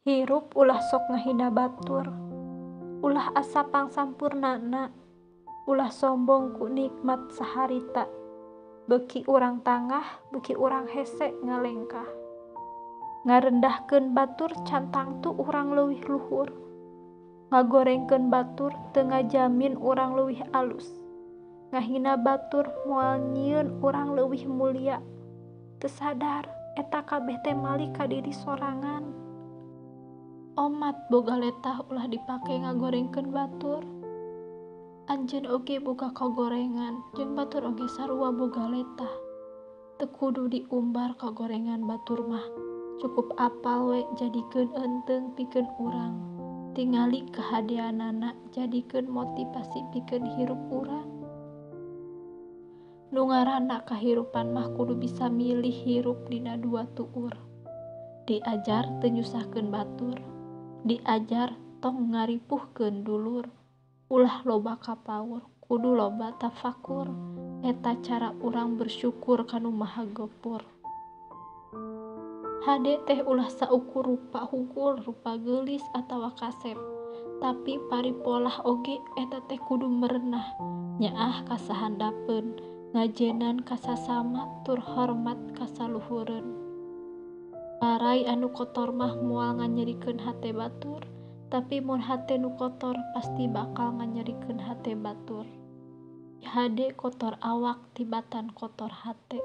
Hirup ulah sok ngahina batur. Ulah asa pangsampurnana. Ulah sombong ku nikmat saharita. Beuki urang tangah, beuki urang hese ngalengkah. Ngarendahkeun batur can tangtu urang leuwih luhur. Ngagorengkeun batur teu ngajamin urang leuwih alus. Ngahina batur moal nyieun urang leuwih mulia. Teu sadar eta kabeh teh malik ka diri sorangan. Omat boga letah ulah dipake ngagorengkeun batur. Anjeun oge boga kagorengan jeung batur oge sarua boga letah. Teu kudu diumbar kagorengan batur mah. Cukup apal we jadikeun eunteung pikeun urang. Tingali kahadeanana jadikeun motivasi pikeun hirup urang. Nu ngaranna kahirupan mah kudu bisa milih hirup dina dua tuur. Diajar teu nyusahkeun batur. Diajar tong ngaripuhkeun dulur. Ulah loba kapaur, kudu loba tafakur. Eta cara urang bersyukur ka Nu Maha Gopur. Hade teh ulah saukur rupa hungkul, rupa geulis atawa kasep. Tapi paripolah oge eta teh kudu merenah, nyaah ka sahandapeun, ngajenan ka sasama tur hormat ka saluhureun. Larai anu kotor mah moal nganyerikeun hate batur, tapi mun hate nu kotor pasti bakal nganyerikeun hate batur. Hade kotor awak tibatan kotor hate.